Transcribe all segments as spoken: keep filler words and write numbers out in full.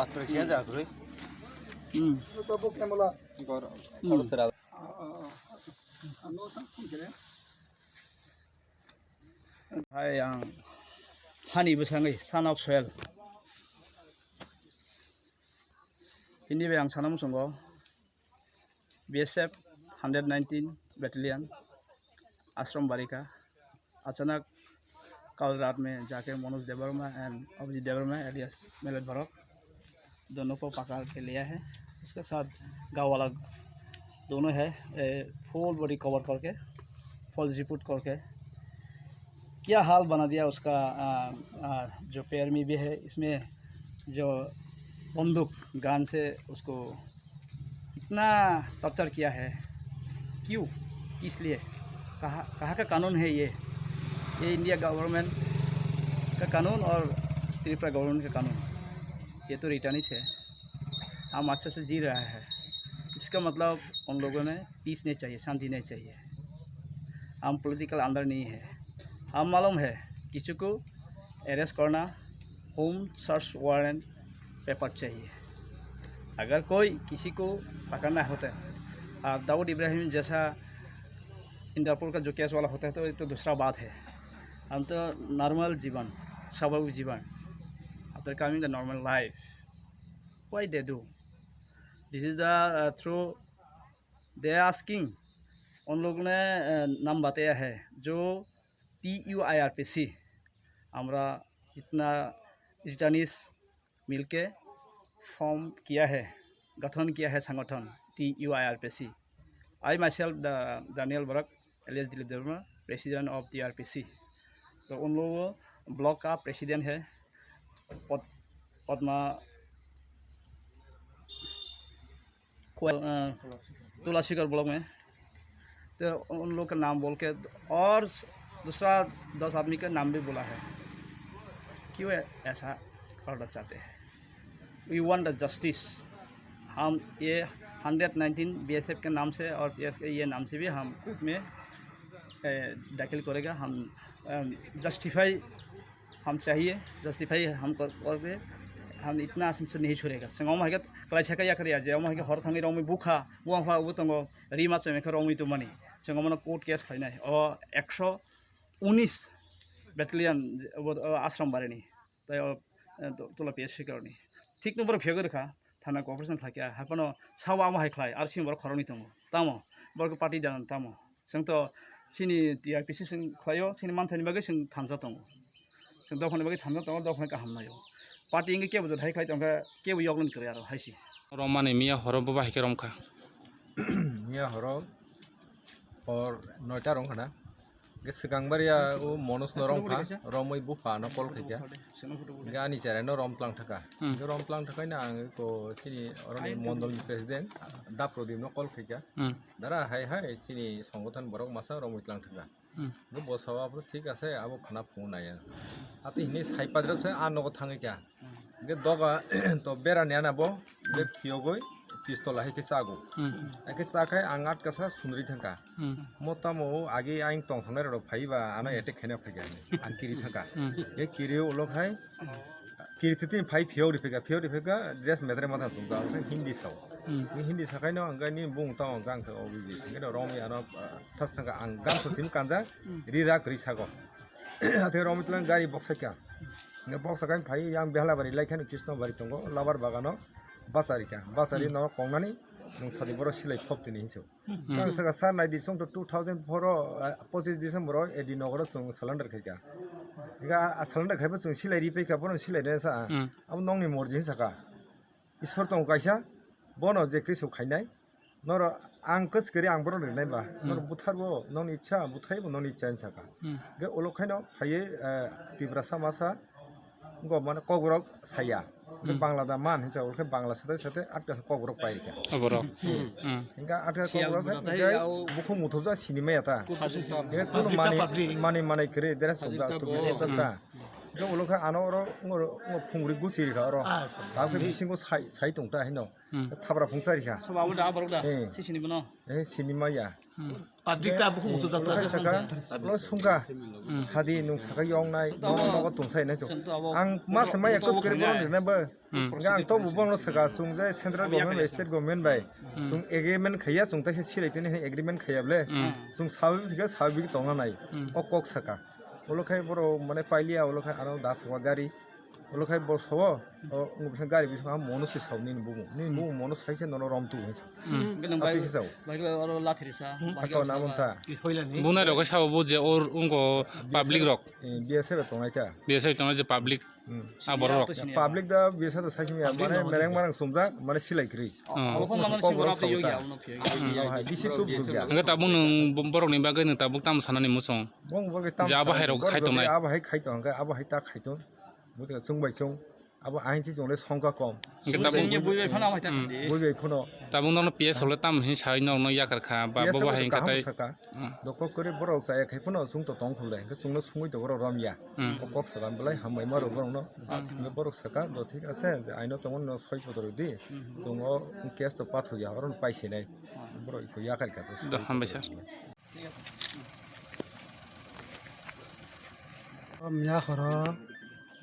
Patricia Jagre. Hmm. Hmm. Hai ang hani bwsangwi son of soil. Hindi bai ang sana muchungo B S F hundred nineteen battalion Ashram Barika achanak kal raat mein jaake Manoj Debbarma and Abhijit Debbarma alias Melet Borok दोनों को पकड़ के लिया है। उसके साथ गांव वाला दोनों है, ए, फुल बॉडी कवर करके, फुल रिपोर्ट करके, क्या हाल बना दिया उसका, आ, आ, जो पैर में भी है, इसमें जो बंदूक, गन से उसको इतना टॉर्चर किया है, क्यों, किस लिए, कहाँ, कहाँ का कानून है ये? ये इंडिया गवर्नमेंट का कानून और त्रिपुरा गवर्नमेंट का कानून, ये तो रिटर्निश है। हम अच्छा से जी रहा है, इसका मतलब उन लोगों में पीस नहीं चाहिए, शांति नहीं चाहिए। हम पॉलिटिकल अंदर नहीं है। हम मालूम है किसी को अरेस्ट करना, होम सर्च वारंट पेपर चाहिए। अगर कोई किसी को पकड़ना होता है, और दाऊद इब्राहिम जैसा इंटरपोल का जो केस वाला होता है, तो ये तो दूसरा बात है। हम तो नॉर्मल जीवन, स्वाभाविक जीवन, after coming the normal life, why they do? This is the, uh, through they are asking, उन लोग ने, अ, नाम बताया है, जो T U I R P C, हमरा जितना रिटर्निश मिलके फॉर्म किया है, गठन किया है संगठन T U I R P C. I myself, the Daniel Barak, alias Dilip Debbarma, president of T R P C। तो उन लोगों ब्लॉक का प्रेसिडेंट है पद-, पद्मा कोयल, अ, तुलसीकर ब्लॉक में। तो उन लोग का नाम बोल के और दूसरा दस आदमी का नाम भी बोला है। क्यों ऐ-, ऐसा ऑर्डर चाहते हैं? We want the justice। हम ये hundred nineteen B S F के नाम से और बी एस एफ के ये नाम से भी हम कोर्ट में, ए, दाखिल करेगा। हम, अम, जस्टिफाई हम चाहिए, जस्टिफाई हम कर, करके हम इतना आसान से नहीं छोड़ेगा। Sengom hai ke kalai saka yakar ya, je omo hai ke hor thangwi romwi bukha, buang pha ubo tongo, rima chome khe romwi tumani. Sengom no court case khlainai. O ekso unis battalion, obo, o Ashram Barini. Tai o, eh, to-, tola P S C koroni. Thik no borok phiyogwi rwkha, thana cooperation khlai kha, haphano sao amo hai khlai, R C M borok khoroknwi tongo. Tamo, borok party janan tamo. Chwng to chini T R P C chwng khlaio, chini manthani bagwi chwng thansa tongo. Chwng dophani bagwi thansa tongo, dophani kaham naio. Party wngwi kebo jot hai khlai tongkha, kebo yoknani kwrwi aro hai se. Romani miya horo bo bahai khe romkha. Miya horo hor noita rong khana. Ge swkang baria o Monos no romkha, romwi bupha no call khaikha. Ge ani chara no rom tlang thaka. Hmm. Ge rom tlang thakai na ang ko chini oroni mondol ni president Daprodip no call khaikha. Hmm. Dara hai hai chini songothan borok masa romwi tlang thaka. Hmm. Ge bo sawa bo thik ase abo khana phunai. Ati hini sai padrep se a nogo thangwi kha. Hingke doga to bera ni ana bo, hingke phiyogoi pistol hai khe chago. Hmm. Hai khe chakhai ang atkasa sunri thangkha. Hmm. Mo tamo agi aing tongthoknai rok phaiba ano attack khaina phaikha hinwi. Ang kiri thangkha. Hmm. Hingke kiri ulo khai, kiri titi phai phiyogri phaikha, phiyogri phaikha dress metre matha sungkha, ang khe Hindi sao. Hmm. Ni Hindi sakai no ang khe ni bung tamo gang sa obi ji. Hingke no romwi ano, ah, thas thangkha ang gamsa sim kanjak, ri rak ri sago. Athe romwi tlang gari boksa kha. Hingke boksa khe phai yang Behlabari lai kheno Krishnobari tongo, Labar Bagano bachari kha. Bachari no kongnani nwng sadi borok silai phop tini hinso. Kang saka sir nai di song to two thousand four o, ah, pochis December o A D Nogoro chwng surrender khai kha. Hingke a, a surrender khai bo chwng silai ri pai kha, bono silai rw sa. Abo nongni morji hinsa kha. Isor tongo kaisa, bono je kri sok khainai. Noro ang kwchwkari ang bono rinai ba. Noro butharbo noni ichha, buthaibo noni ichha hinsa kha. Hingke ulo khaino phaiwi, eh, Tiprasa masa, go mane Kokborok saya. Hingke Bangla da man hinsa, ulo khe Bangla sate sate atka Kokborok pai rikha. Kokborok. Hingke atka Kokborok sai, hingke bukhuk muthubjak sinimaya ta. Hingke kuno mani, mani, mani kwrwi dress sokjak, tubujak ta. Hingke ulo khe ano oro, oro, oro phungri guchi rikha oro. Tabukhe bisingo sai, sai tongta hino. Thabra phungsa rikha. Soba abo da, aborok da? Eh. Si sini bono? Eh, sini maya. Public ta bukhung muchuk jak ta. Saka, lo sungka. Sadi nung saka yong nai, nogo tungsai nai chuk. Ang masa maya kus kere bono rina ba. Hingke ang tobo bono saka sung je central government bai, state government bai. Sung agreement khaiya, sung taisa silai tini hini agreement khaiya ble. Sung sabi bika sabi bika tongna nai. O kok saka. Olo khai boro mane pailiya, olo khai aro das wa gari. Olo khai bo sao, o, wng bising gari bising ha mono se sao nini bumung. Nini bumung mono sai se nono rom tu hinsa. Abtwi khe sao. Haka na manta. Bunai rok sao bo je or ungo public rok. Eh, B S F tongnai ta. B S F tongnai je public. Ah, borok rok. Public da B S F to sai simi ya, mane mereng marang sumjak, mane silai kri. Abo pho mano sing borok tei yogi abono phiyo. Hai, bisi sub sub ya. Hingke tabuk nwng bo-, borok ni bagwi nwng tabuk tamo sanani muchung. Bong bong tam. Je abo hai rok khai tongnai. Abo hai khai tong, hingke abo hai ta khai tong. Buti chwng bai chwng. Abo ahin si chwng le songkha kom. Hingke tabuk bui bai phano abo hai ta. Bui bai phano. Tabuk nono P S ole tam hin sai nono yakar kha ba bobo hai hingke tai. Dokok kore borok chaya khai phano chwng to tong khulde, hingke chwngno sungwi to borok rom ya. O kok salam belai hambai ma rok borokno. Hingke borok saka, bo thik ase, je aino tongo no soi podor di. Chwng o case to pathok ya, oro no pai sinai. Borok iko yakar kha to. Do, hambai sir. Miya horo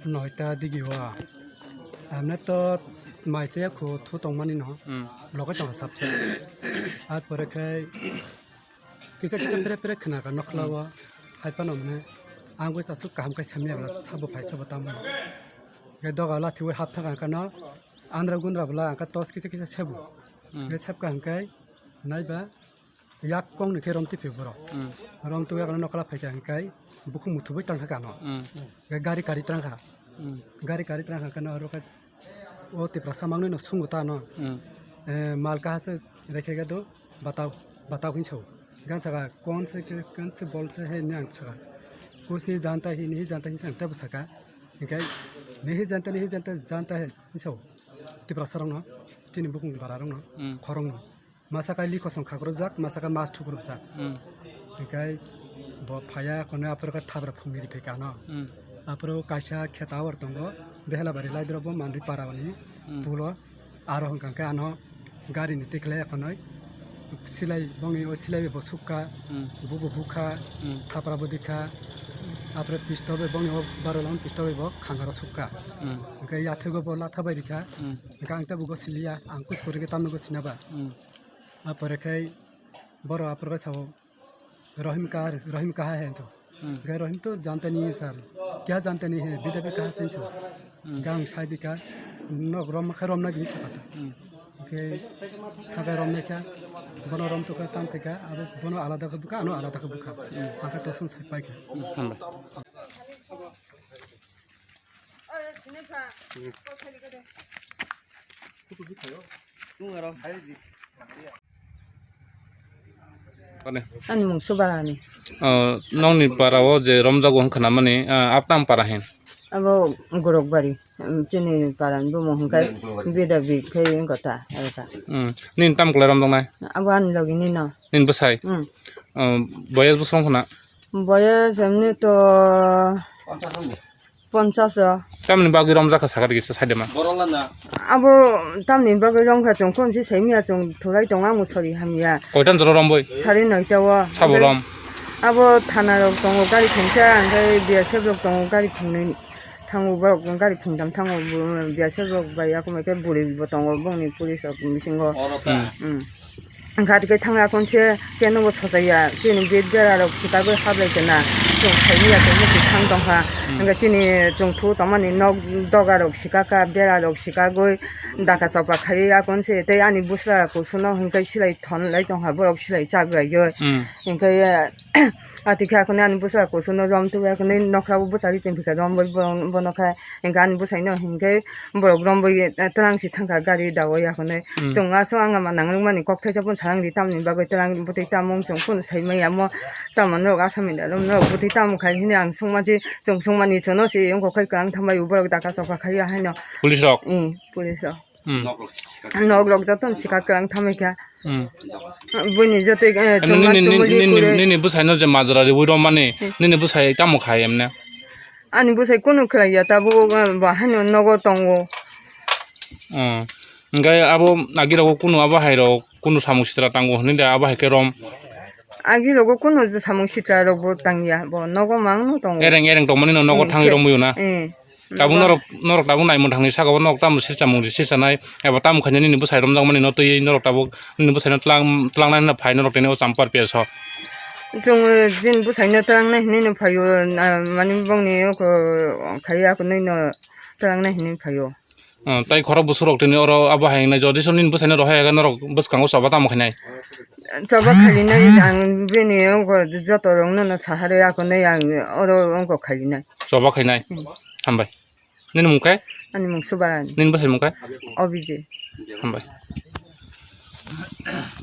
noita digi o. Amne to mai chaya khu thu tongmani no. Logai tongo sapsa. Ar pore khai kisa kisa pere pere khna ka nokla o. Hai phano mane ang bo aswk kaham khai samya bwla sabo phai sabo tamo. Khe doga lathi o hap thang ka no andra gundra bwla ang ka tos kisa kisa sebo. Khe sab ka hwnkhe naiba yak kong ni khe rom twi phio borok. Rom twi yakno nokla phai ka hwnkhe bukhuk muthubui tang kha kano. Khe gari kari tang kha. Gari kari tang kha kano oro khe o Tiprasa mangnwi no sungo ta no. Eh, mal kaha se rekhe ga do batao, batao hin sao. Gan saka kon se ke, kon se bol se he ni ang saka. Kusni janta hi, ni janta hin sang ta saka. Hingke ni hi janta, ni hi janta, janta he hin sao. Tiprasa rok no, chini bukhung bara rok no, khorok no. Masa kai liko song khakrupjak, masa kai mas thukrupjak. Hingke bo phaya kono aphuru khe thabra phungni ri phai kano. Aphuru kaisa kheta or tongo, Behelabari Laidrobo Manri para oni pulo. Aro hwnkha khe ano gari ni tikhlai khonoi silai bongni o silai bo sukha, bubo bukha, thapra bo dikha, aphuru pistol bai bongni o baro lang pistol bai bo khangaro sukha. Hwnkhe yathego bo latha bai rikha, hwnkhe ang tabuk go siliya, ang kuchukuri khe tamno go sinaba. Apore khai boro aphuru khe sao, Rohim kar, Rohim kaha hai hinso. Gai Rohim to janta nahi hai sir. Kya janta nahi hai? Bida bhi kaha se hinso. Gang sai dika. Nok rom kha rom na din sakata. Ke thakai rom naikha. Bono rom to kha tam kha. Abo bono alada kha bukha, ano alada kha bukha. Aka to song sai pai kha. Hambai. Ani mung Subarani. O, nokni para o je romjago hwn khwnamani, ah, abo tamo para hin? Abo Gorokbari, um, chini para ni bumung hwnkhe Bidabik khe wngkha ta, aro ta. Hmm. Nini tamo kwlai romjaknai? Abo ani logi ni no. Nini bwsai? Hmm. O, boyes bwswng khna? Boyes emni to Ponchash o. Tamni bagwi romjak kha sakha digi sa saidema. Abo tamni bagwi romkha chwng khon se saimya chwng thulai tongo ang sori hamya. Koitan jora romboi? Sari noita o. Sabo rom? Abo thana rok tongo gari thengsa, hwnkhe B S F rok tongo gari thwngnwi thango, borok gari thwngtham thango, B S F rok bai yakung bai khe bwrwi bo tongo bongni police rok bisingo. Hmm. Wngkha tei thangya konse keno bo sochaya, chini bit bera rok sikagwi hablai kena, chwng saimanya tongmani thang tongkha. Hwnkhe chini chwng thu tongmani nok doga rok sikakha, bera rok sikagwi daka chopra khaiwi akonse tei ani bwsla kusuno hwnkhe silai thon lai tongkha, borok silai chak laigwi. Hwnkhe Ati khe akhuni ani bwsa kusuno rom tubui akhuni nokhrao bwsa ri tongphikha rom bai bono khe hwnkhe ani bwsaino hwnkhe borok rom bai twlang si thangkha gari dawai akhuni. Chwng aswk ang ma nang rwmani kok thaisa phano salang di tamni bagwi twlang bwtwi tamo chwng phano sai maya mo tamo norok asami da norok bwtwi tamo khai hwnwi ang swngma si chwng swngmani chwngno si wngkha khai kwlwng thambai borok daka chopra khai haino. Police rok? Police rok. Hmm. Nok rok joto ni sika kwlwng thamwi kha. Hmm. Buini joto, eh, Eno chuma nini, chumui nini, nini, kure. Nini bwsaino je majra riwi romani, hmm, nini bwsai tamo khai emne? Ani bwsai kunu khlai ya, tabuk, eh, bo haino nogo tongo. Hmm. Hwnkhe abo agi rogo kunu abo hai rok kunu samung sitra tango hwnwi de abo hai khe rom? agi rogo kuno samung sitra rok bo tangya, bo nogo mang no tongo. Ereng ereng tongmani no nogo Hmm, thangwi ke-, romwi na. Eh. Tabuk norok, norok tabuk naimung thangni saka o norok tamo sirsa mung sirsa nai, eba tamo khaina nini bwsai romjak mani no twi norok tabuk nini bwsai no tlang, tlang nai phai norok tini o champar pia so. Chwng, eh, jin bwsai no tlang nai hinwi no phaio, na, mani bongni oko khai ako nai no tlang nai hinwi phaio. Ah, tai khorok bwswk rok tini oro abo hai wngnai, jodi soni bwsai no rohai aga norok bwskango choba tamo khainai. Choba khainai ang bini ongko joto rok no no sahari ako nai ang oro ongko khainai. Choba khainai. Hmm. Hambai. Nini mung khe? Ani mung Subarani. Nini bwsai mung khe? Obije. Hambai.